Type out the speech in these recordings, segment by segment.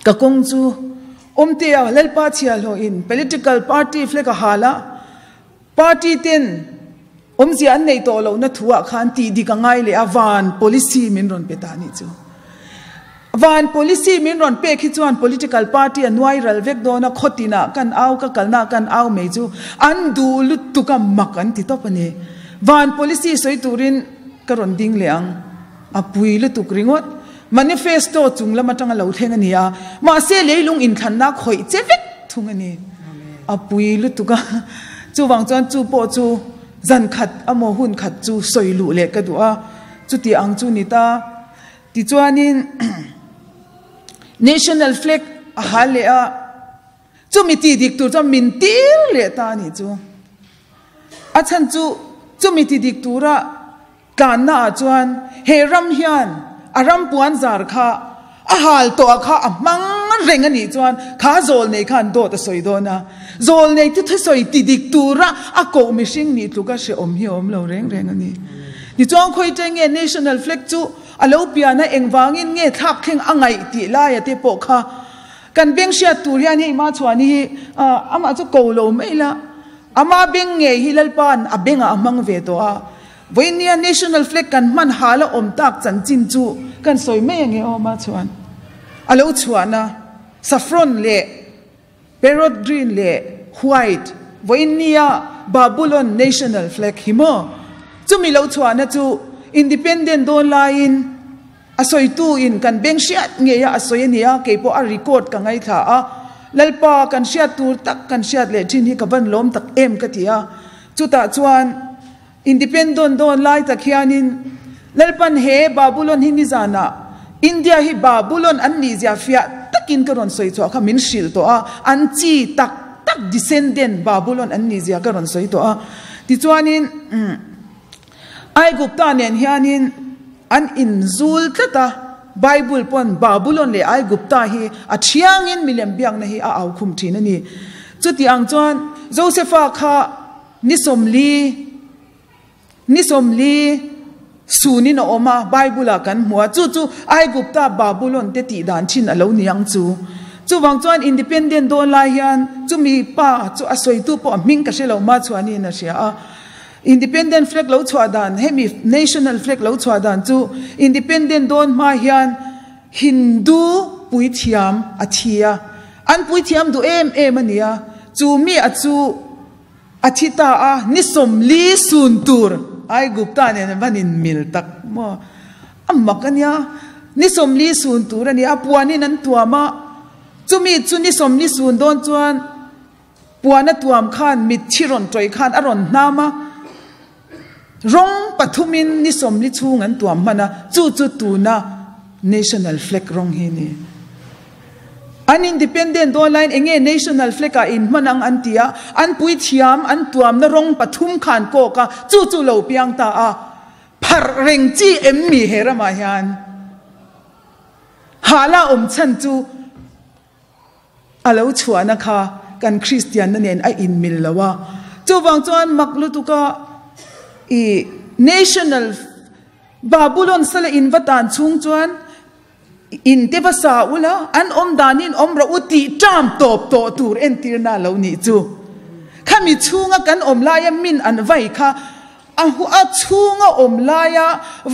Ka kawng chu Awmtea Lalpa chhiahhlawhin Political Party flag a hal a, Party ten awmzia an neih tawh lohna thuah khan tih dik a ngai leh a, van policy min rawn pe ta a nih chu. Van policy min rawn pek hi chuan political party a nuai ral vek dawn a, khaw tinah kan au, ka kalnaah kan au mai chu an duh lutuk a, mak an ti tawp a ni. Van policy sawi turin ka rawn ding leh ang. A pui lutuk ringawt. Manifesto chung lam atanga lo thleng a ni a, mahse leilung inthlanna khawih che vek thung a ni. A pui lutuk a, chuvang chuan chu pawh chu zan khat amaw hun khat chu sawi luh leh ka duh a, chuti ang chu ni ta. Tichuanin National Flag a hal leh a, chumi tih dik tur chuan min tir leh ta a nih chu. A chhan chu chumi ti dik tura Tlanna ah chuan he ram hian a ram puan zar kha a hal tawh ah kha a hmang reng a nih chuan kha zawlnei khan dawt a sawi dawn a, zawlnei chu thusawi ti dik tura a koh mihring nih tluka hrehawm hi a awm lo reng reng a ni. Tichuan khawi nge National Flag chu a lo pian a engvangin nge thlak thleng a ngaih tih laia te pawh kha kan beng hriat tur hian hei Machhuani hi amah chu ko lo mai la, ama beng ngei hi Lalpa'n a bengah a hmang ve tawh a. Vawinia National Flag kan hman hal a awm tak chanchin chu kan sawi mai ange aw mah chuan a lo chhuahna saffron leh parrot green leh white vawinia Babulon National Flag hi maw chumi lo chhuahna chu Independent dawn laiin a sawitu in kan beng hriat ngei a a sawi a nia keipawh a record ka ngaithla a Lalpa kan hriat tur tak kan hriat leh thin hi ka van lawm tak em ka ti a chutah chuan Independent dawn lai tak hianin Lalpan he Babulon hi nizanah India hi Babulon an nihzia fiah takin ka rawn sawi chhuah kha min hrilh tawh a, an chi tak tak descendant Babulon an nihzia ka rawn sawi tawh a. Tichuanin Aigupta nen hianin an inzul tlat a, Bible pawn Babulon leh Aigupta hi a thiangin milem biakna hi a aukhum thin a ni. Chuti ang chuan Josefa kha Ni 40, ni 40 sunin a awm a, Bible-ah kan hmu a, chu chu Aigupta, Babulon te tih dan thin a lo ni ang chu. Chuvang chuan Independent dawn lai hian chumi pa chu a sawitu pawh a hming ka hre lo ma chhuanin a hria a. Independent flag lo chhuah dan, hemi national flag lo chhuah dan chu Independent dawn hma hian Hindu puithiam a thi a, an puithiam duh em em a ni a, chu mi a chu A thi ta a, ni 40 sun tur Aigupta nen an van inmil tak maw? A mak a nia, ni 40 sun tur a ni a, puanin an tuam a, chumi chu ni 40 sun dawn chuan puan a tuam khan mitthi rawn tawih khan a rawn hnam a, rawng pathumin ni 40 chhung an tuam hman a, chu chu tuna National Flag rawng hi a ni. An independent dawn laiin enge national flag ah in hman ang an ti a, an puithiam an tuamna rawng pathum kha an kawk a, chu chu lo piang ta a, pharh reng chi em mi he ramah hian hala awm chhan chu a lo chhuahna kha kan Kristianna nen a inmil lo a, chuvang chuan mak lutuk a i national Babulon sala in va tan chhung chuan In te va sa ula, an awm danin awm rawh u tih ṭam tawp tawh tur entirna a lo nih chu. Khami chhunga kan awm laia min an vai kha, a a chhunga awm laia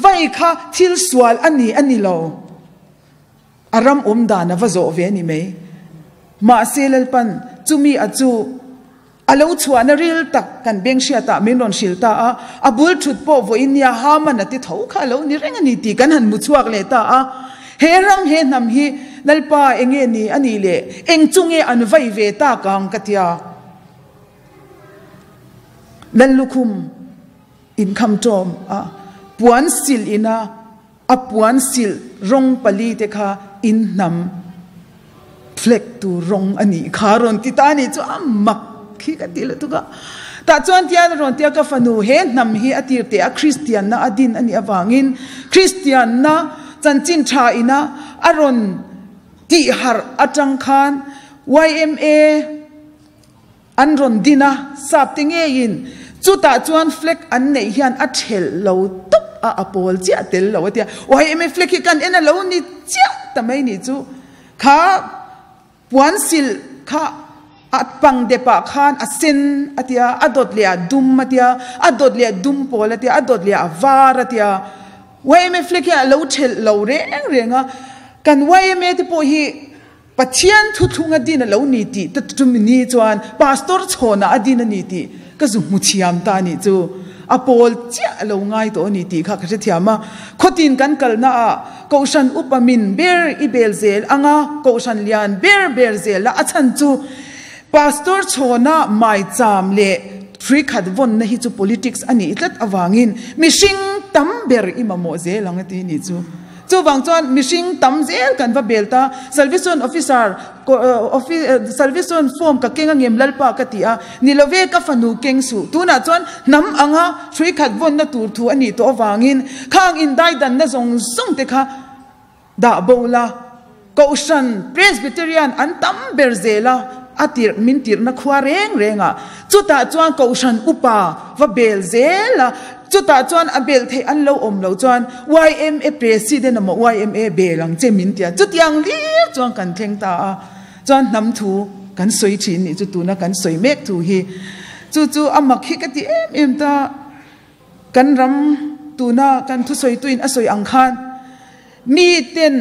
vai kha thil sual a ni a ni lo. A ram awm dan a va zawh ve a ni mai. Mahse Lalpan chumi a chu. A lo chhuahna ril tak kan beng hriatah min rawn hrilh ta a, a bul thut pawh vawiin nia Haman a ti tho kha a lo ni reng a ni tih kan han hmu chhuak leh ta a. He ram he hnam hi Lalpa enge ni a nih leh eng chu nge an vai ve tak ang ka tia. Lallukhum inkham tawm a, puan silh ina A puan silh rawng pali te kha in hnam flag tur rawng a nih kha rawn ti ta a nih chu a mak khi ka ti lutuk a. Tah chuan tian a rawn ti a, ka fanu he hnam hi a tir teh a Kristianna a din a nih avangin Kristianna chanchin tha ina a rawn tih harh atang khan yma An rawn din a, sap te ngeiin chutah chuan flag an neih hian a thelh lo tawp a, a pawl chiah tel lo a tia. YMA flag hi kan en a lo ni chiah ta mai nih chu. Kha Puan silh kha a pang depah khan a sen a tia, a dawt leh a dum a tia, a dawt leh a dum pawl a tia, a dawt leh a var a tia. Yma flag hi a lo thelh lo reng reng a, kan yma te pawh hi Pathian thuthlung a din a lo ni tih ta chumi ni chuan Pastor chhawnah a din a ni tih ka zu hmu thiam ta a nih chu. A pawl chiah a lo ngai tawh a ni tih kha ka hrethiam a. Khawtin kan kalna ah Kohhran upa min ber i bel zel anga Kohhran lian ber ber zel a, a chhan chu Pastor chhawna maicham leh hrui khat vawnna hi chu politics a nih tlat avangin mihring tam ber i mamawh zel ang a ti nih chu. Chuvang chuan mihring tam zel kan va bel ta, Salvation Officer, Salvation form ka keng angem Lalpa ka ti a, ni lo ve ka fanu keng suh. Tunah chuan hnam anga hrui khat vawnna tur thu a nih tawh avangin khang indaidanna zawng zawng te kha dah bo la. Kohhran Presbyterian an tam ber zel a, a tirh min tirhna khua reng reng ah. Chutah chuan Kohhran upa va bel zel a, chutah chuan a bel theih an lo awm loh chuan yma President emaw yma bel ang che min tia. Chutiang lir chuan kan thleng ta a, chuan hnam thu kan sawi thin nih chu tuna kan sawi mek thu hi. Chu chu a mak hi ka ti em em ta. Kan ram tuna kan thusawituin a sawi ang khan miten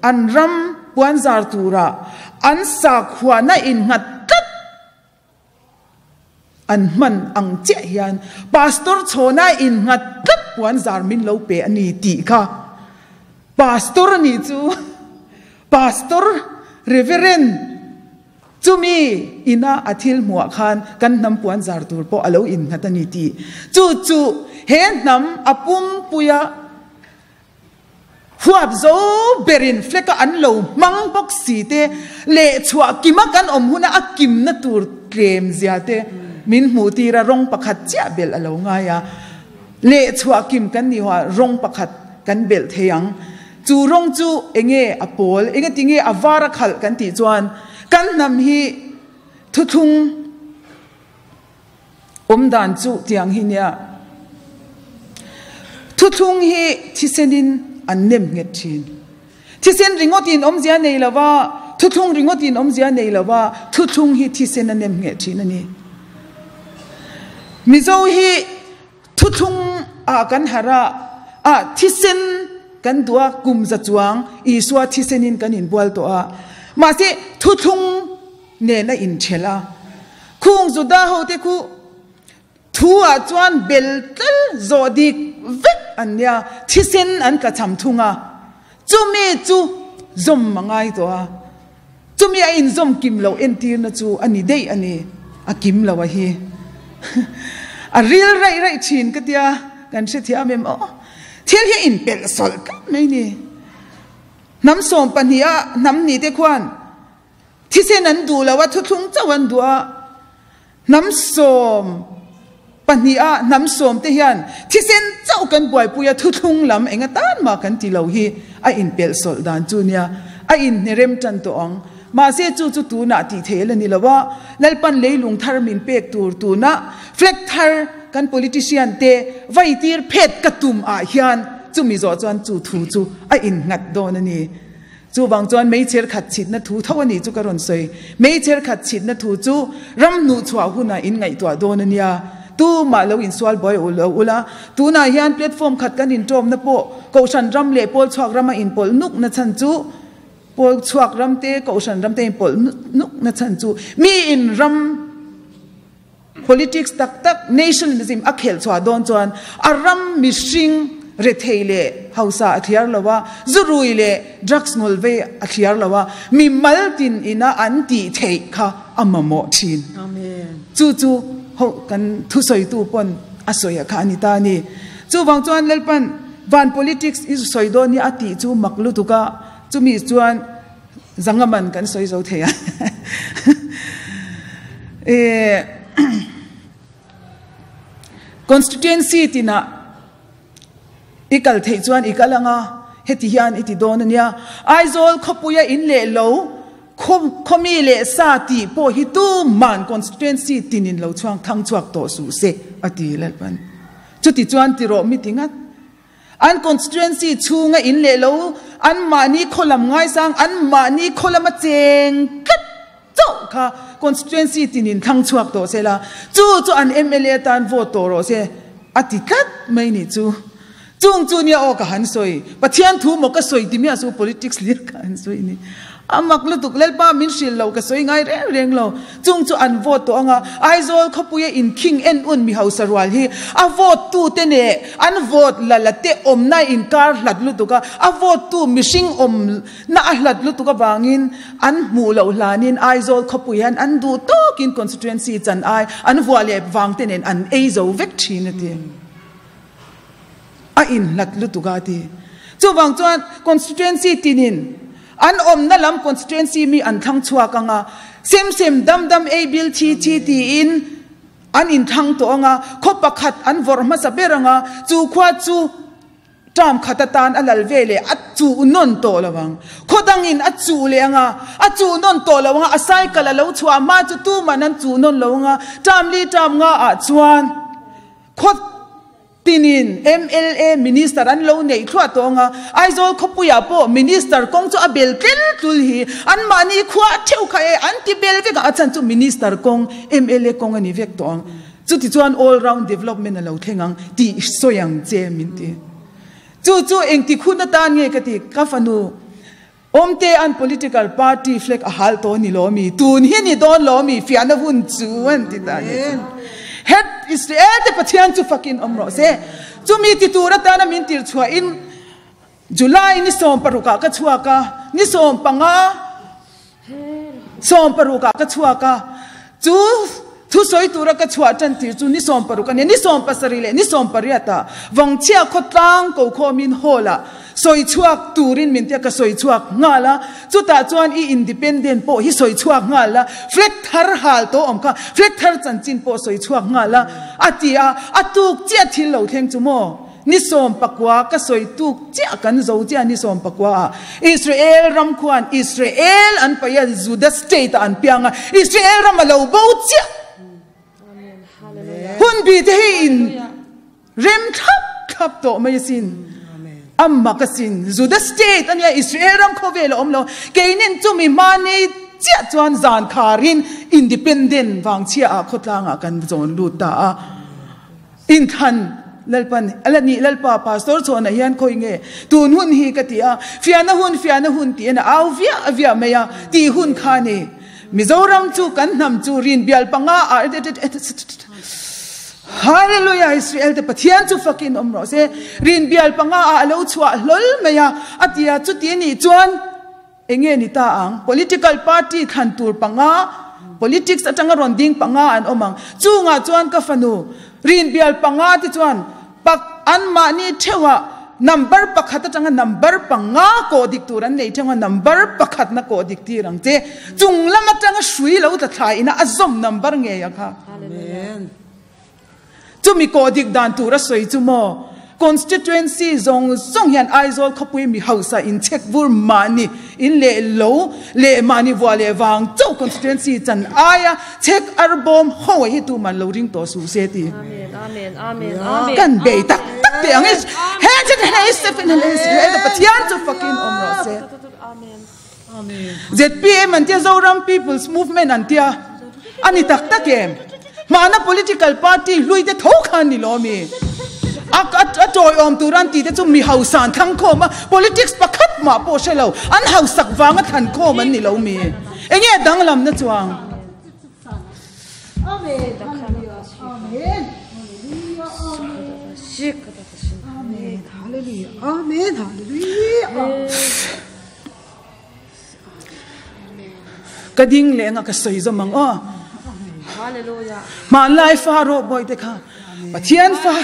an ram puanzar tura an sakhuana innghat tlat an hman ang chiah hian Pastor chhawna innghat tlat puanzar min lo pe a ni tih kha Pastor a nih chu Pastor Reverend Chumi ina a thil hmuah khan kan hnam puan zar tur pawh a lo innghat a ni tih. Chu chu he hnam a pumpuia huap zo berin flag-a an lo hmang bawk si te leh chhuah kima kan awm huna a kimna tur tlem zia te min hmuh tir a, rawng pakhat chiah belh a lo ngai a. Leh chhuah kim kan nih hawah rawng pakhat kan belh thei ang. Chu rawng chu enge a pawl, enge tinge a var a khalh kan tih chuan kan hnam hi thuthlung awm dan chu tiang hi nia. Thuthlung hi thisenin an nem nghet thin. Thisen ringawtin awmzia nei lova, thuthlung ringawtin awmzia nei lova, thuthlung hi thisen a nem ngheh thin a ni. Mizo hi Thuthlung ah kan harh a, ah thisen kan duh a, kum za chuang Isua thisen in kan inbual tawh a. Mahse thuthlung nen a inthelh a. Khung Juda ho te khu thu ah chuan bel tlal zawh dik vek an nia, thisen an tlachham thung a. Chumi chu zawm a ngai tawh a. Chumi a inzawm kim loh entirna chu a ni daih a ni, a kim lo a hi. A ril raih raih thin ka tia, kan hrethiam em aw. Thil hi a inpelh sawlh tlat mai ni. Hnam 12 a hnam ni te khuan thisen an duh lo a, thuthlung chauh an duh a. Hnam 12 a hnam sawm te hian thisen chauh kan buaipui a, thuthlung lam eng atan mah kan ti lo hi a inpelh sawlh dan chu nia, a inhnerem tan tawh ang. Mahse chu chu tunah tih theih la ni lo a, Lalpan leilung thar min pek tur tunah flag thar kan politician te vaitir phet ka tum ah hian chumi zawh chuan chu thu chu a innghat dawn a ni. Chuvang chuan meichher khat chhitna thu tho a nih chu ka rawn sawi. Meichher khat chhitna thu chu ram hnuhchhuah hunah in ngaihtuah dawn a nia. Tumah lo insual buai u lo ula. Tunah hian platform khat kan inṭawmna pawh Kohhran ram leh Pawl chhuak rama inpawlh nukna chhan chu Pawl chhuak ram te Kohhran ram te inpawlh nukna chhan chu miin ram Politics tak tak, nationalism a khelh chhuah dawn chuan a ram mihring rethei leh hausa a thliar lo a, zurui leh drugs ngawl vei a thliar lo a, mi mal tin ina an tih theih kha a mamawh thin. Chu chu ho kan thusawitu pawn a sawi a kha a ni ta a ni. Chuvang chuan Lalpan van politics i sawi dawn hi a tih chu mak lutuk a, chumi chuan Zangaman kan sawi zo thei a. Constituency tinah i kal theih chuan i kal anga heti hian i ti dawn a nia. Aizawl khawpuia in leh lo khawmi leh sa tih pawh hi tuman constituency tinin lo chhuang thang chhuak tawh suh se a ti Lalpan. Chuti chuan ti rawh mi ti ngat. An constituency chhunga in leh lo, anmahni khaw lam ngaisang, anmahni khaw lama cheng tlat. chauh kha constituency tinin thlang chhuak tawh se la, chu chu an mla tan vote tawh rawh se a ti tlat mai nih chu. Chung chu nia aw ka han sawi, Pathian thu maw ka sawi ti miah chu politics lir ka han sawi ni. A mak lutuk, Lalpa min hrilh lo ka sawi ngai reng reng lo. Chung chu an vote tawh anga Aizawl khawpuia inkhing en un mi hausa rual hi a vote tu te neh an vote la la te awmna inkar hlat lutuk a, a vote tu mihring awmna a hlat lutuk avangin an hmuh loh hlanin Aizawl khawpui hian an duh tawkin constituency chan ai an vuah leh vang te nen an ei zo vek thin a ti. A inhlat lutuk a ti. Chuvang chuan constituency tinin an awmna lam constituency mi an thlang chhuak ang a, sem sem dam dam ei bil thi thi tiin an inthlang tawh ang a, khaw pakhat an vawrh hmasa ber ang a, chu khua chu term khat atan a lal ve leh a chuh nawn tawh lo ang. Khaw dangin a chuh leh ang a, a chuh nawn tawh lo ang a, a cycle a lo chhuah hma chu tuman an chuh nawn lo ang a, term li term nga ah chuan Khaw tinin mla Minister an lo neih thluah tawh ang a, Aizawl khawpuiah pawh Minister kawng chu a bel tlel tlul hi anmahni khua theuh kha e an ti bel vek a, a chhan chu Minister kawng mla kawng a ni vek tawh ang. Chutichuan all round development a lo thleng ang tih sawi ang che min ti. Chu chu engtik hun atan nge ka ti, ka fanu Awmte an political party flag a hal tawh ni lo mi? Tun hi ni dawn lo mi? Fiahna hun chu an ti ta ni chu. Het Israel te Pathian chu fakin awm rawh se. Chumi ti tur atana min tir chhuahin July ni 16 ah ka chhuak a, ni 15 16 ah ka chhuak a, chu thusawi tura ka chhuah tan tir chu ni 16 a ni. Ni 17 leh ni 18 ah Vangchhia khawtlang kokhawmin hall ah sawi chhuak turin min tia ka sawi chhuak nghal a, chutah chuan i independent pawh hi sawi chhuak nghal a, flag thar hal tawh awm kha, flag thar chanchin pawh sawi chhuak nghal a, a ti a, a tuk chiah thil lo thleng chu maw? Ni 19 ka sawi tuk chiah kan zo chiah ni 19 ah Israel ram khuan Israel an paih a, Juda state ah an piang a, Israel ram a lo bo chiah. Hun bi te hi in Rem thlap thlap tawh mai asin. A mak asin. Juda state ania Israel ram khawvel a awm lo. Keinin chumi hmani chiah chuan zan kharin independent vangchhia ah khawtlangah kan zawn lut ta a. Inthlan Lalpan ala nih Lalpa Pastor chhawnah hian khawi nge tun hun hi ka ti a. Fiahna hun fiahna hun tiin a au viah viah mai a. Tih hun kha ni. Mizoram chu kan hnam chu rinbial panga ah Hallelujah Israel te Pathian chu fakin awm rawh se. Rinbial panga ah a lo chhuah hlawl mai a, a ti a, chuti nih chuan enge ni ta ang? Political party thlan tur panga, politics atanga rawn ding panga an awm ang. Chungah chuan ka fanu rinbial panga te chuan pak anmahni theuhah number pakhat atanga number panga kawh dik tur an nei theuh a, number pakhatna kawh dik tir ang che. Chung lam atanga hrui lo tla thlai ina a zawm number ngei a kha. Amen. Chumi kawh dik dan tur a sawi chu maw? Constituency zawng zawng hian Aizawl khawpui mi hausa in chhek vur mahni in leh lo leh mahni vuah leh vang chauh constituency chan aia chhek arbawm ho a hi tuman lo ring tawh suh se ti. Amen amen amen amen. Kan bei tak tak teh ang he Pathian chu fakin awm rawh se. Amen. Zpm an tia, Zoram People's Movement an tia, a ni tak tak em? Hmana political party hlui te tho khan ni lo mi? A a tawiawm tur an tih te chu mi hausa an thlang khawm a, politics pakhat mah pawh hre lo, an hausak vanga thlan khawm an ni lo mi? Enge a danglamna chuang? Amen. Hallelujah. Amen. Amen. Hallelujah. Amen. Hallelujah. Ka ding leh anga ka sawi zawm ang aw. Hmanlai fa rawh bawihte kha Pathian fa.